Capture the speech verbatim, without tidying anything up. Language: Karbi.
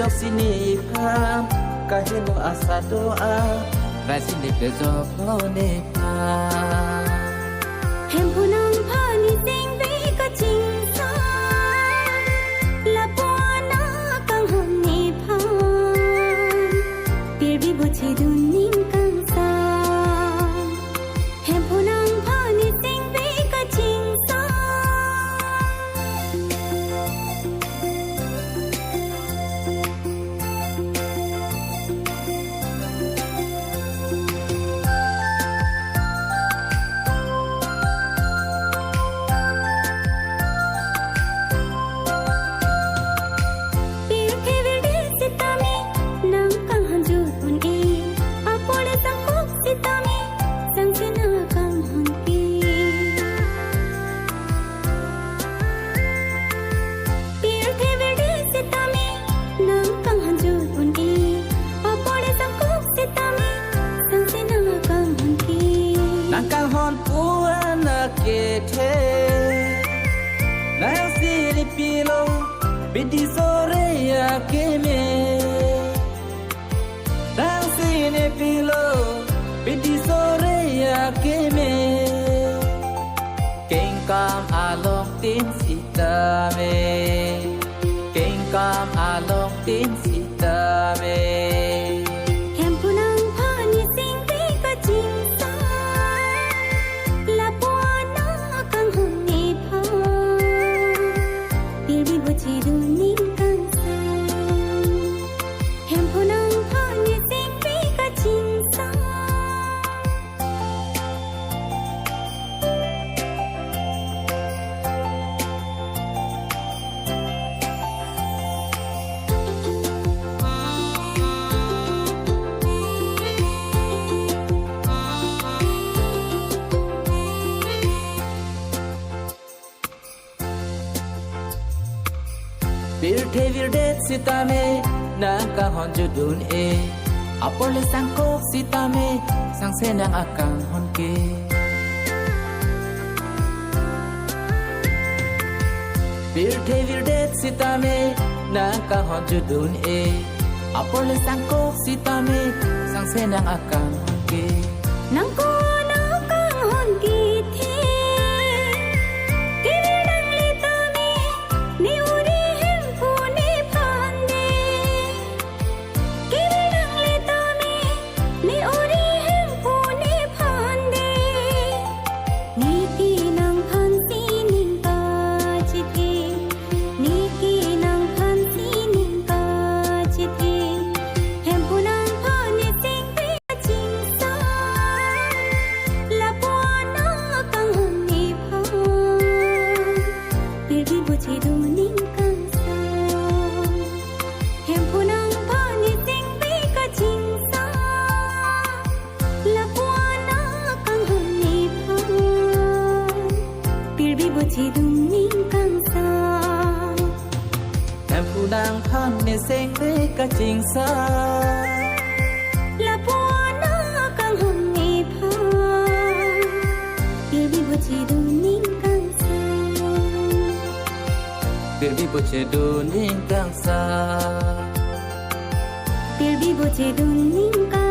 Si nephan kaheno asat do a, rai si nepejoklo nephan. Hemphu nangphan nesengve kachingsam, lapu-an akanghon nephan, pirbi bochedun ning kangsam. Hemphu nangphan nesengve kachingsam. Pirthe virdet sitame nangkanghon jut un-e, apor le sangkok sitame sangse nangkanghon ke. Pirthe virdet sitame nangkanghon jut un-e, apor le sangkok sitame sangse nangkanghon ke. Nangkanghon pu-an akethe, nang si nepilo bidi sore akeme. Nang si nepilo bidi sore akeme. Kengkam along tin sitame, kengkam along tin sitame. Hemphu nangphan nesengve kachingsam, lapu-an akanghon nephan, pirbi bochedun ning kangsam. Hemphu nangphan nesengve kachingsam. Pirthe virdet sitame nangkanghon jut un-e, apor le sangkok sitame sangse nang akanghon ke. Pirthe virdet sitame nangkanghon jut un-e, apor le sangkok sitame sangse nang akanghon ke. Nang ko-an akanghon kethe, kevir nangle tame ne uri Hemphu nephan de. Kevir nangle tame ne uri Hemphu nephan de. Neke nangphan sining kachethe, neke nangphan sining kachethe. Hemphu nangphan nesengve kachingsam, lapu-an akanghon nephan, pirbi bochedun ning kangsam. Hemphu nangphan nesengve kachingsam, lapu-an akanghon nephan, pirbi bochedun ning kangsam. Hemphu nangphan nesengve kachingsam, lapu-an akanghon nephan, pirbi bochedun ning kangsam. Pirbi bochedun ning kangsam. Pirbi bochedun ning kangsam.